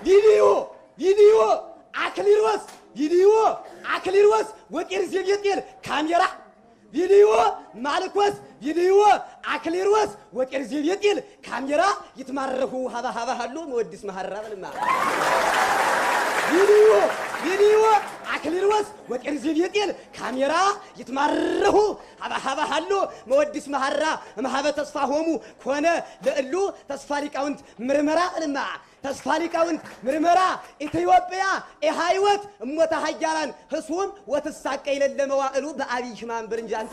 ቪዲዮ ቪዲዮ አክሊሮስ ቪዲዮ አክሊሮስ ወቄር ዘቤጤል ካሜራ ቪዲዮ ማልኮስ ቪዲዮ አክሊሮስ ወቄር ዘቤጤል ካሜራ ይትማረሁ ሀባ ሀባ ሃሉ መወድስ መሐራ በልማ ቪዲዮ ቪዲዮ አክሊሮስ ወቄር ዘቤጤል ካሜራ ይትማረሁ ሀባ ሀባ ሃሉ መወድስ መሐራ መሐበ ተስፋ ሆሙ ኮነ ለእሉ ተስፋ ሊቃውንት ምርመራ በልማ ተስፋ ሊቃውንት ምርመራ ኢትዮጵያ ኢሃይወት እሞተ ሀያላን ህሱም ወትሳቀይ ለለመዋዕሉ በአብይ ሕማም ብርንጃ አንተ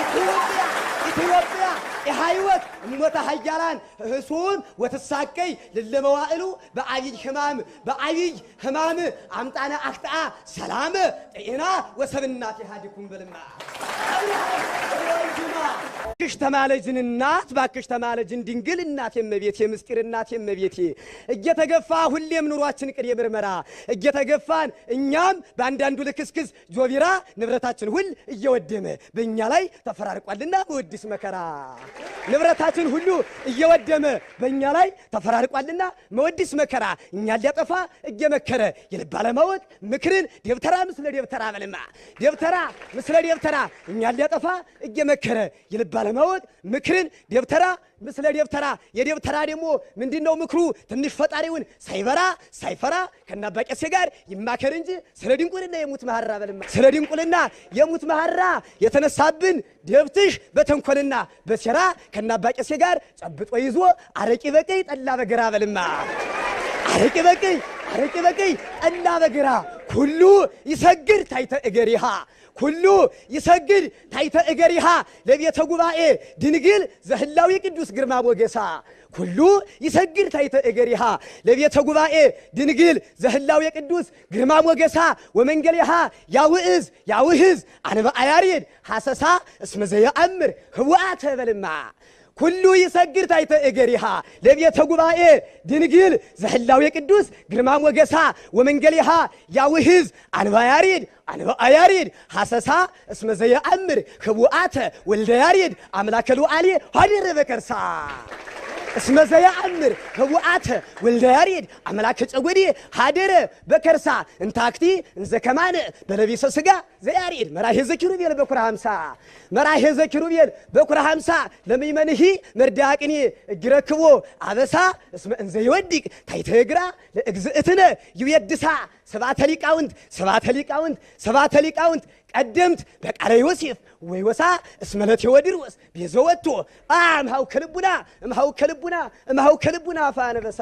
ኢትዮጵያ ኢትዮጵያ ኢሃይወት እሞተ ሀያላን ህሱም ወትሳቀይ ለለመዋዕሉ በአብይ ሕማም በአብይ ሕማም አምጣነ አክጣ ሰላም ጤና ወሰብናት ይሃዲኩም በልማ ባክሽ ተማለጅን እናት ባክሽ ተማለጅን ድንግል እናት የመቤቴ ምስጢር እናት የመቤቴ እየተገፋ ሁሌም ኑሯችን ቅድ የምርመራ እየተገፋን እኛም በአንዳንዱ ልክስክስ ጆቢራ ንብረታችን ሁል እየወደመ በእኛ ላይ ተፈራርቋልና መወድስ መከራ ንብረታችን ሁሉ እየወደመ በእኛ ላይ ተፈራርቋልና መወድስ መከራ እኛን ሊያጠፋ እየመከረ የልብ አለማወቅ ምክርን ደብተራ ምስለ ደብተራ በልማ ደብተራ ምስለ ደብተራ እኛን ሊያጠፋ እየመከረ የልብ አለማወቅ ምክርን ደብተራ ምስለ ደብተራ የደብተራ ደግሞ ምንድነው ምክሩ? ትንሽ ፈጣሪውን ሳይበራ ሳይፈራ ከናባ ቄሴ ጋር ይማከር እንጂ ስለ ድንቁልና የሙት መሐራ በልማ ስለ ድንቁልና የሙት መሐራ የተነሳብን ደብትሽ በተንኮልና በሴራ ከናባ ቄሴ ጋር ጨብጦ ይዞ አረቂ በቀይ ጠላ በግራ በልማ አረቂ በቀይ አረቂ በቀይ ጠላ በግራ ኩሉ ይሰግድ ታይተ እገሪሃ ኩሉ ይሰግድ ታይተ እገሪሃ ለቤተ ጉባኤ ድንግል ዘህላዊ ቅዱስ ግርማ ሞገሳ ኩሉ ይሰግድ ታይተ እገሪሃ ለቤተ ጉባኤ ድንግል ዘህላዊ ቅዱስ ግርማ ሞገሳ ወመንገሊሃ ያውእዝ ያውህዝ አንበ አያሪድ ሐሰሳ እስመ ዘየአምር ህዋተ በልማ ኩሉ ይሰግድ ታይተ እገሪሃ ለቤተ ጉባኤ ድንግል ዘህላዊ ቅዱስ ግርማ ሞገሳ ወመንገሊሃ ያውህዝ አንበ ያሬድ አንበ ያሬድ ሐሰሳ እስመ ዘየአምር ህቡአተ ወልደ ያሬድ አምላከ ሉዓሊ ሀዲረ በከርሳ እስመ ዘየአምር ህቡአተ ወልደ ያሬድ አምላከ ጨጎዴ ሀደረ በከርሳ እንታክቲ እንዘከማነ በለቢሰ ስጋ ዘያሬድ መራሄ ዘኪሩቤል በኩረ ሃምሳ መራሄ ዘኪሩቤል በኩረ ሃምሳ ለምእመንሂ መርዳቅኔ እግረክቦ አበሳ እስመ እንዘ ይወድቅ ታይተ እግራ ለእግዝእትነ ይዌድሳ ሰባተ ሊቃውንት ሰባተ ሊቃውንት ሰባተ ሊቃውንት ቀደምት በቃለ ዮሴፍ ወይወሳ እስመ ለቴዎድሮስ ቤዘወቶ እምሃው ከልቡና እምሃው ከልቡና እምሃው ከልቡና ፋነበሳ።